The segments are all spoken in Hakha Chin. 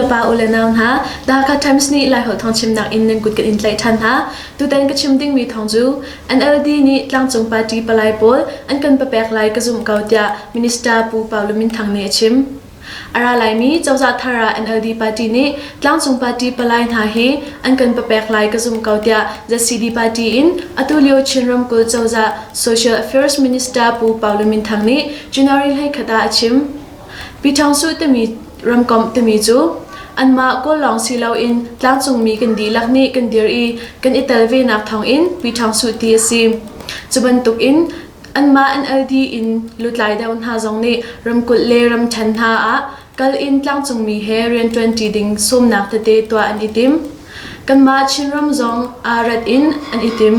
Le pa u le nau hna, The Hakha Times nih Laiholh thawngchimnak in nan kut kan in tlaih ṭhan hna. Tutan ka chim dingmi thawng cu NLD nih tlangcung party palai pawl an kan papek lai ka zumh ko tiah Minister Pu Pau Lu Min Thang nih a chim. A ra laimi cozah thar ah NLD party nih tlangcung party palai hna hi an kan papek lai ka zumh ko tiah ZCD party in atu lio Chin ramkulh cozah Social Affairs Minister Pu Pau Lu Min Thang nih January 21 ah a chim. Pi Thawng Su timi ramkomh timi cu anmah Kawl lawng si loin tlangcungmi kan dihlak nih kan dir i kan i tel venak thawngin Pi Thawng Su ti a si. Cu bantukin anmah NLD in lutlai deuh hna zong nih ramkulh le ramṭhen hna ah kal in tlangcungmi he rianṭuanṭi ding sawmnak tete tuah an i tim. Kanmah Chinram zong aa rat in an i tim.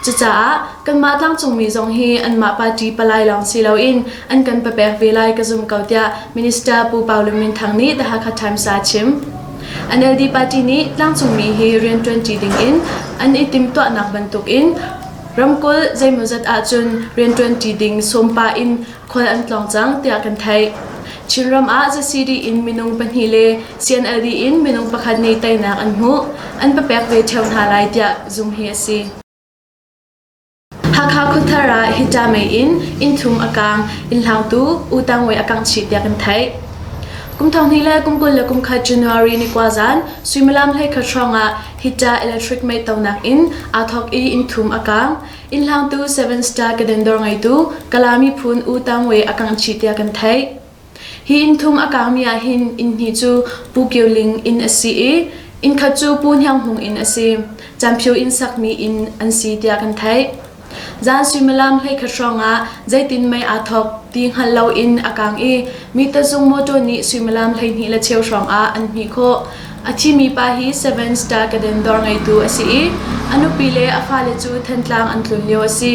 Cucaah kanmah tlangcungmi zong hi anmah party palai lawng si loin an kan papek ve lai ka zum ko tiah Minister Pu Pau Lun Min Thang nih The Hakha Times ah a chim. NLD party nih tlangcungmi hi rianṭuanṭi ding in an i timhtuahnak bantuk in ramkulh zeimawzat ahcun rianṭuanṭi ding sawmpa in khual an tlawng cang tiah kan theih. Chinram ah ZCD in minung pahnih le CNLD in minung pakhat nih teinak an hmuh. An papek ve ṭheo hna lai tiah zumh hi a si. Hakha khuathar ah hita mei in inn thum a kaang, inn hlangtu U Tang Wei a kangh chih tiah kan theih. Kum thong hnih le kum 21 January ni kua zan suimilam 11 hrawng ah hita electric mei tonak in aa thawk i inn thum a kaang. Inn hlangtu Seven Star kedan dawr ngeitu Kala miphun U Tang Wei a kangh chih tiah kan theih. Hi inn thum a kaangmi ah hin inn hnih cu Pu Kio Ling inn a si i inn khat cu Pu Hniang Hmung inn a si. Camphio inn sakmi inn an si tiah kan theih. Zan suimilam 11 hrawng ah zeitin mei aa thawk ti hngalh loin a kaang i mi tazung motor nih suimilam 12 le cheu hrawng ah an hmih khawh. A thimi pa hi Seven Star Garden dawr ngeitu a si i a nupi le a fale cu Thantlang an tlun lio a si.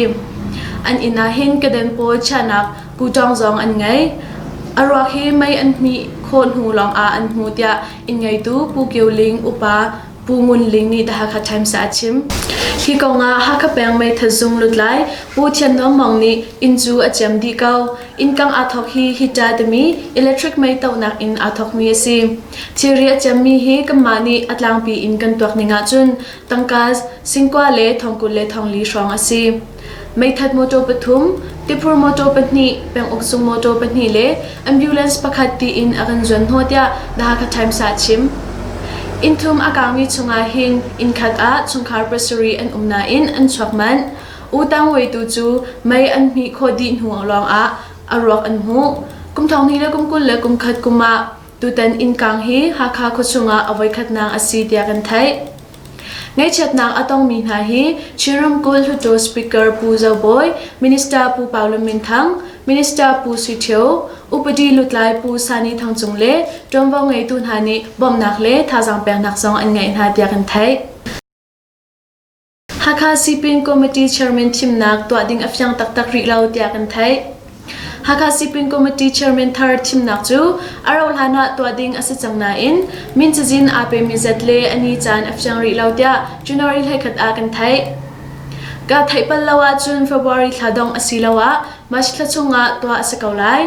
An inn ah hin Garden pawl chiahnak kutawng zong an ngei. A ruak hi mei an hmih khawh hnu lawngah an hmu tiah inn ngeitu Pu Kio Ling upa Pu Ngun Ling nih The Hakha Times ah a chim. Hi kong ah Hakha peng meithat zung lutlai Pu Thian Nuam Mawng nih inn cu a ciam dih ko. Inn kang aa thawk hi hita timi electric mei tohnak in aa thawkmi a si. Thilri a ciammi hi kanmah nih a tlangpi in kan tuak ning ahcun tangka singkua le thongkul le thongli hrawng a si. Meithat motor pathum, tiphur motor pahnih, penguk zung motor pahnih le ambulance pakhat tiin a kan zuan hnawh tiah The Hakha Times ah a chim. Inn thum a kaangmi chungah hin inn khat ah chungkhar pasarih an um nain an chuak manh. U Tang Wei tu cu mei an hmih khawh dih hnu lawngah a ruak an hmuh. Kum thong hnih le kum 21 kum ah tutan inn kaang hi Hakha khuachung ah a voikhatnak a si tiah kan theih. Ngaihchiatnak a tongmi hna hi Chin ramkulh Hluttaw Speaker Pu Zo Bawi, Minister Pu Pau Lun Min Thang, Minister Pu Sui Thio, Upadi lutlai Pu Sani Thang Cung le ṭuanvo ngeitu hna nih bawmhnak le thazaang peknak zong an ngeih hna tiah kan theih. Hakha Sipin Committee Chairman thimnak tuah ding a fiang taktak rih lo tiah kan theih. Hakha Sipin Committee Chairman thar thimnak cu a rauh hlan ah tuah ding a si cang nain min cazin aa pemi zat le a ni caan a fiang rih lo tiah January 21 ah kan theih. Ka theih bal lo ahcun February thla dongh asiloah March thla chungah tuah a si ko lai.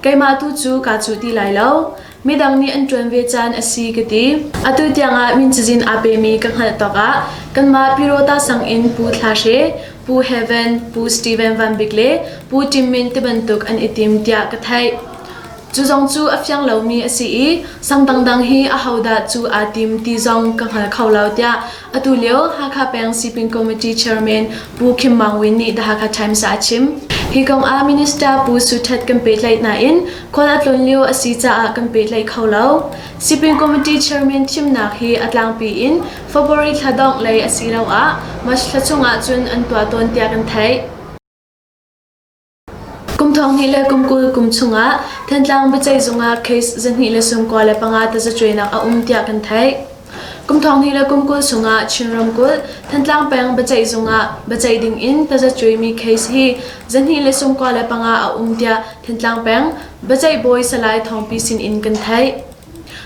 Keimah tu cu kaa cuh ti lai lo. Midang nih an ṭuan ve caan a si ka ti. Atu tiangah min cazin aa pemi ka hngalh tawk ah kanmah Pyirota sang in Pu Thla Hre, Pu Heaven, Pu Steven Van Bik le Pu Tim Min tibantuk an i tim tiah ka theih. Cu zong cu a fiang lomi a si i sang dangdang hi ahodah cu aa tim ti zong ka hngal kho lo tiah atu lio Hakha Peng Sipin Committee Chairman Pu Khim Maung Win nih The Hakha Times ah a chim. Hi kong ah Minister Pu Su Htet kan pehtlaih nain khual a tlawn lio a si caah kan pehtlaih kho lo. Sipin Committee Chairman thimnak hi a tlangpi in February thla dongh lei asiloah March thla chung ahcun an tuah tawn tiah kan theih. Kum thong hnih le kum 20 kum chungah Thantlang biaceihzung ah case 295 tazacuainak a um tiah kan theih. Kum thong hnih le kum 20 chungah Chin ramkulh Thantlang peng biaceihzung ah biaceih ding in tazacuaimi case hi 295 a um tiah Thantlang peng biaceih bawi Salai Thawngpi sin in kan theih.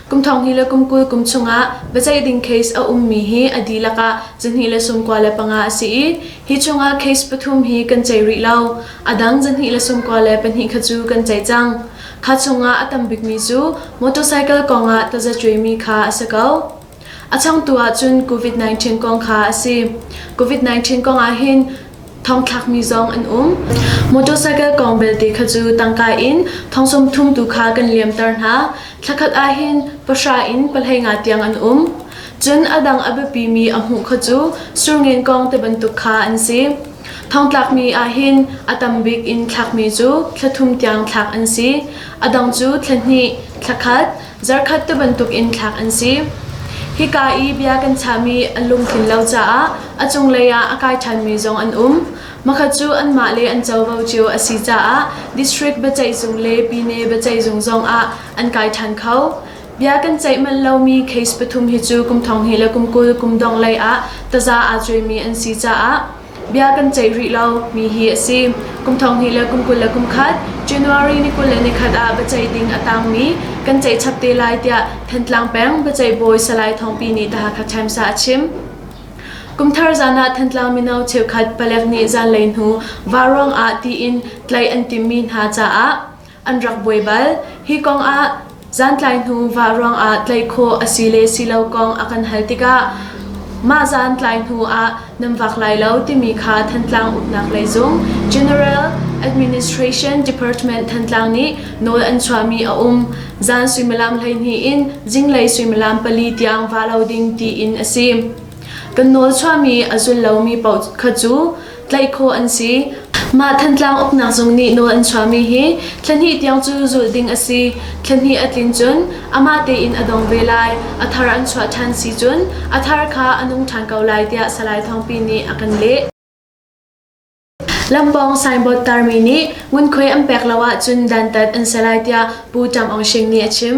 Kum thong hnih le kum 20 kum chungah biaceih ding case a ummi hi a dihlak ah 295 a si i hi chungah case pathum hi kan ceih rih lo. A dang 292 kha cu kan ceih cang. Kha chungah a tam bikmi cu motorcycle kongah tazacuaimi kha a si ko. A changtu ahcun COVID-19 kong kha a si. COVID-19 kong ahhin thongthlakmi zong an um. Motorcycle kong belte kha cu tangka in thong 30 tu kha kan liamter hna. Thlakhat ahhin pahra in pahlei nga tiang an um. Cun a dang a biapimi a hmuh kha cu surngen kong te bantuk kha an si. Thongtlakmi ahhin a tam bik in thlakmi cu thla thum tiang thlak an si. A dang cu thla hnih, thla khat, zarkhat te bantuk in thlak an si. Hika i bia kan chahmi an lungtlin lo caah a cunglei ah a kai ṭhanmi zong an um. Makhat cu anmah le an covo cio a si caah district biaceihzung le pine biaceihzung zong ah an kai ṭhan kho. Bia kan ceih manh lomi case pathum hi cu kum thong hnih le kum 20 kum dongh lei ah taza aa cuaimi an si caah bia kan ceih rih lo mi hi a si. Kum thong hnih le kum 21 January ni 21 ah biaceih ding a tangmi kan ceih chap te lai tiah Thantlang peng biaceih bawi Salai Thawngpi nih The Hakha Times ah a chim. Kumthar zan ah Thantlang mino cheukhat palek nih zanlei hnu varuang ah tiin tlaih an timmi hna caah an rak buai bal. Hi kong ah zantlai hnu vah ruangah tlaih khawh a si le si lo kong a kan hal tikah mah zan tlai hnu ah nan vak lai lo timi kha Thantlang uknak lei zung General Administration Department Thantlang nih nawl an chuahmi a um. Zan suimilam 12 in zinglei suimilam pali tiang va lo ding tiin a si. Kan nawl chuahmi a zul lomi paoh kha cu tlaih khawh an si. Mah Thantlang uknak zung nih nawl an chuahmi hi thla hnih tiang cu zulh ding a si. Thla hnih a tlin cun amah tein a dong ve lai. A thar an chuah ṭhan si cun a thar kha a nung ṭhan ko lai tiah Salai Thawngpi nih a kan leh. Lampawng signboard tarmi nih ngunkhuai an pek lo ahcun dantat an si lai tiah Pu Ṭam Aung Shing nih a chim.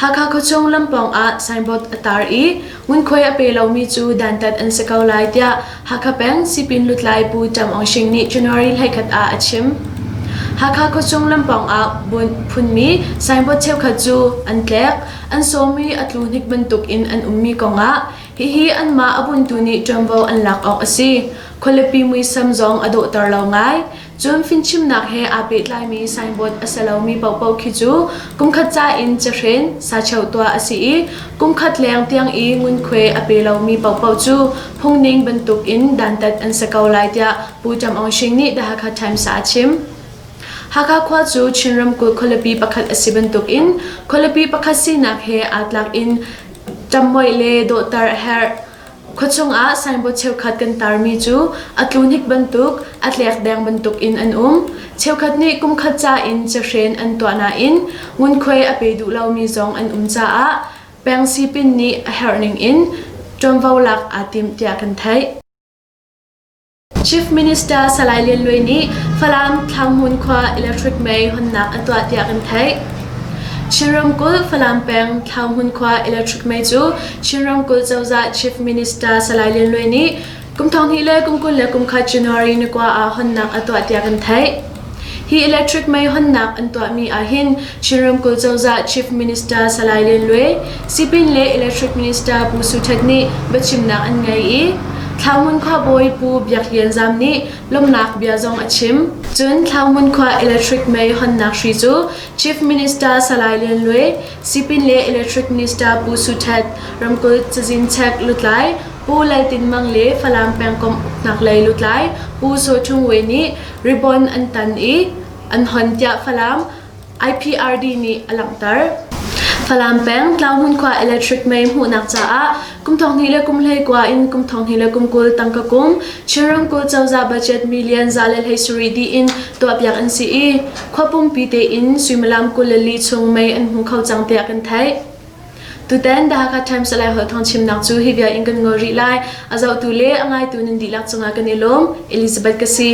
Hakha khuachung lampawng ah signboard a tar i ngunkhuai a pe lomi cu dantat an si ko lai tiah Hakha peng sipin lutlai Pu Ṭam Aung Shing nih January 21 ah a chim. Hakha khuachung lampawng ah phunmi signboard cheukhat cu an tlek, an sawm i a tlu hnik bantuk in an ummi kongah hihi anmah a buntu nih ṭuanvo an lak awk a si. Khualipi muisam zong a dawhter lo ngai. Cun fimchimnak he aa pehtlaimi signboard a si lomi paohpaoh khi cu kumkhat ca in cahren sacheu tuah a si i kumkhat leng tiang i ngunkhuai a pe lomi paohpaoh cu phungning bantuk in dantat an si ko lai tiah Pu Ṭam Aung Shing nih The Hakha Times ah a chim. Hakha khua cu Chin ramkulh khualipi pakhat a si bantuk in khualipi pakhat sinak he aa tlak in ṭamhmoih le dawhter a herh. Khuachung ah signboard cheukhat kan tarmi cu a tluhnik bantuk, a tlek deng bantuk in an um. Cheukhat nih kumkhat ca in cahren an tuah nain ngunkhuai a pe duh lomi zong an um caah peng sipin nih a herh ning in ṭuanvo lak aa tim tiah kan theih. Chief Minister Salai Lian Luai nih Falam Thlangmun khua electric mei honnak a tuah tiah kan theih. Chin ramkulh Falam peng Thlauhmun khua electric mei cu Chin ramkulh cozah Chief Minister Salai Lian Luai nih kum thong hnih le kum 21 January ni kua ah honnak a tuah tiah kan theih. Hi electric mei honnak an tuahmi ahhin Chin ramkulh cozah Chief Minister Salai Lian Luai, Sipin le Electric Minister Pu Su Htet nih biachimnak an ngei i Thlauhmun khuabawi Pu Biak Lian Zam nih lawmhnak bia zong a chim. Cun Thlauhmun khua electric mei honnak hri cu Chief Minister Salai Lian Luai, Sipin le Electric Minister Pu Su Htet, ramkulh cazin chek lutlai Pu Lal Tin Mang le Falam pengkomh uknak lei lutlai Pu Saw Chung Wei nih ribbon an tan i an hon tiah Falam IPRD nih a langhter. Falam peng Tlauhmun khua electric mei hmuhnak caah kum thong hnih le kum 19 in kum thong hnih le kum 20 tangka kum Chin ramkulh cozah budget million 117 dih in tuahpiak an si i khua pumpi tein suimilam 24 chung mei an hmu kho cang tiah kan theih. Tutan The Hakha Times Laiholh thawngchimnak cu hi bia in kan ngol rih lai. A zohtu le a ngaitu nan dihlak cungah kan i lawm. Elizabeth ka si.